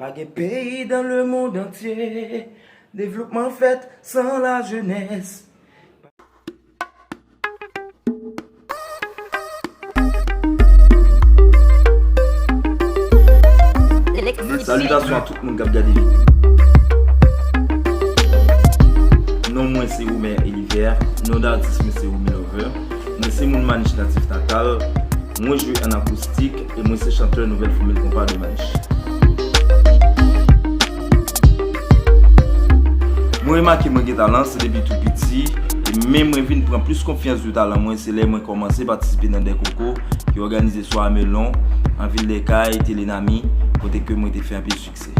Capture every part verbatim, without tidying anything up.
Pa gen peyi dans le monde entier, devlopman fèt san lajenès. Salitasyon a tout moun k ap gade videyo. Non mwen se Omer Eliver, non datis mwen se Omer Lover. Mwen se moun Manich natif natal. Mwen jwe an akoustik e mwen se chantè nouvèl fòmil konpa de Manich. Mwen remake mwen gen talan, se depi tou piti, e men mwen vin pran plis konfyans de talan mwen, se lè mwen kòmanse patisipe nan de konkou ki òganize swa a Melon, an Vildèkay, Telenami, kote ke mwen te fè anpil siksè.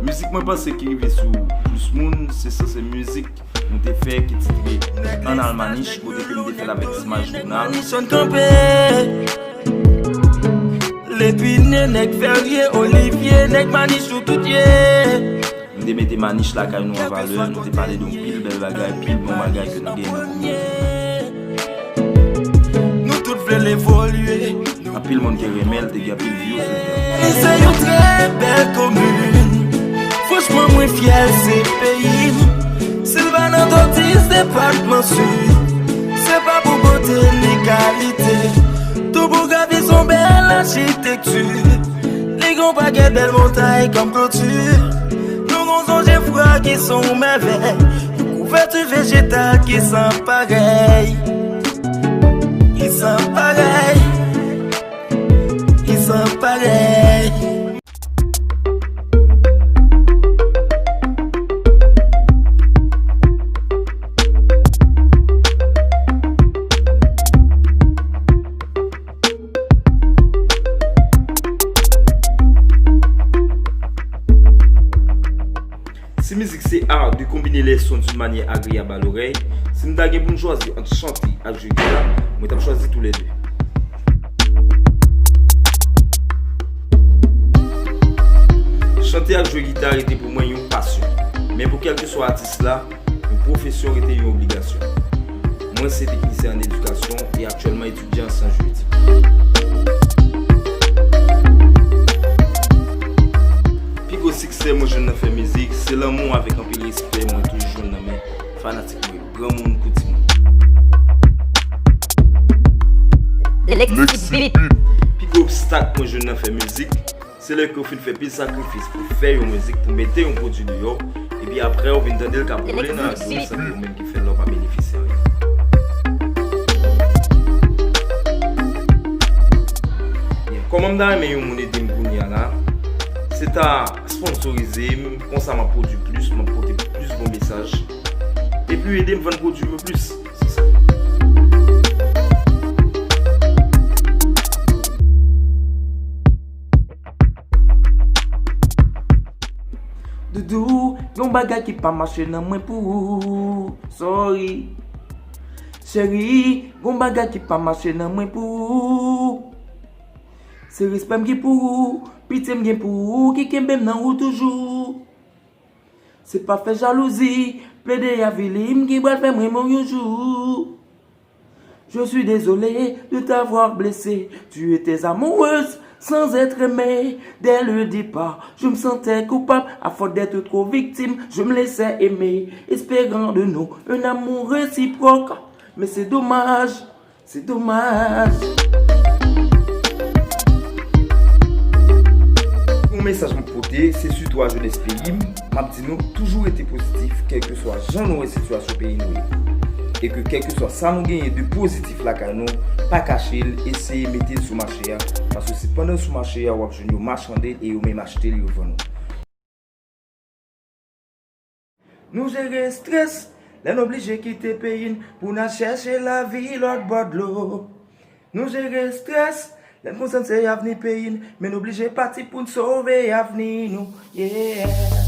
Mizik mwen panse ki rive sou plis moun, se sanse mizik nou te fè ki titre Ann al Manich, kote ke nou te fè l avèk Smaj Ronald. Manich ann kanpe. Lepine, nèg Fèrye, Olivye, nèg Manich nou tout ye. Nou te mete Manich lakay nou an valè, nou te pale de yon pil bèl bagay, pil bon bagay ke nou gen nan kominote. Nou tout vle l evolye. Anpil moun te renmen l, te gen anpil views sou li. Se yon trè bèl komin. Franchman, mwen fyè l, se peyi m. Si l pa nan top dis depatman Sid, se pa pou bote ni kalite. Topografi s on bèl achitekti. Li gen yon pakèt bèl montay kòm kloti. Nou gon zon Jefra ki s on mèvèy. Yon kouvèti vejetal ki san parèy. Ki san parèy. Ki san parèy. Si mizik se art de combiner les sons d'une manière agréable à l'oreille, si m ta gen pou m chwazi ant chante ak jwe gita, mwen t ap chwazi toulède. Chante ak jwe gita rete pou mwen yon pasyon, men pou kèlkeswa atis la, yon pwofesyon rete yon obligasyon. Mwen se teknisyen an edikasyon e aktyèlman etidyan an syans jiridik. Pi gwo siksè mwen jwenn nan fè mizik, se lanmou avèk anpil respè mwen toujou jwenn nan men fanatik mwen yo, granmoun kou timoun. Lexi Beat. Pi gwo obstak mwen jwenn nan fè mizik, se lè ke w fin fè pil sakrifis pou fè yon mizik, pou mete yon pwodui deyò, epi apre w vin tande l k ap woule nan radyo, san ke ou menm ki fè l la w pa benefisye anyen. Byen, kòman m ta renmen yon moun ede m kounye a la? Se ta sponsorize m, konsa m ap pwodui plis, m ap pote plis bon mesaj, epi ede m vann pwodui m yo plis. Se sa. Doudou, gon bagay ki pa mache nan mwen pou ou. Sorry. Cheri, gon bagay ki pa mache nan mwen pou ou. Se respè m gen pou ou, pitye m gen pou ou, ki kenbe m nan ou toujou. Se pa fè jalouzi, plede avili m ki pral fè mwen mò yon jou. Je suis désolé de t'avoir blessé. Tu étais amoureuse sans être aimée. Dès le départ, je me sentais coupable. À force d'être trop victime, je me laissais aimer, espérant de nous un amour réciproque. Mais c'est dommage, c'est dommage. Yon mesaj m ap pote, se sitou a jenès peyi m, m ap di nou, toujou rete pozitif, kèlkeswa jan nou wè sitiyasyon peyi nou ye. E ke kèlkeswa sa nou genyen de pozitif lakay nou, pa kache l, eseye mete l sou mache a, paske se pandan l sou mache a w ap jwenn yo machande l e yo menm achte l, yo vann ou. Nou jere estrès lè n oblije kite peyi n pou n al chèche lavi lòt bò dlo. Nou jere estrès lè n konsantre se avni peyi n, men n oblije pati pou n sove avni nou. Yeah.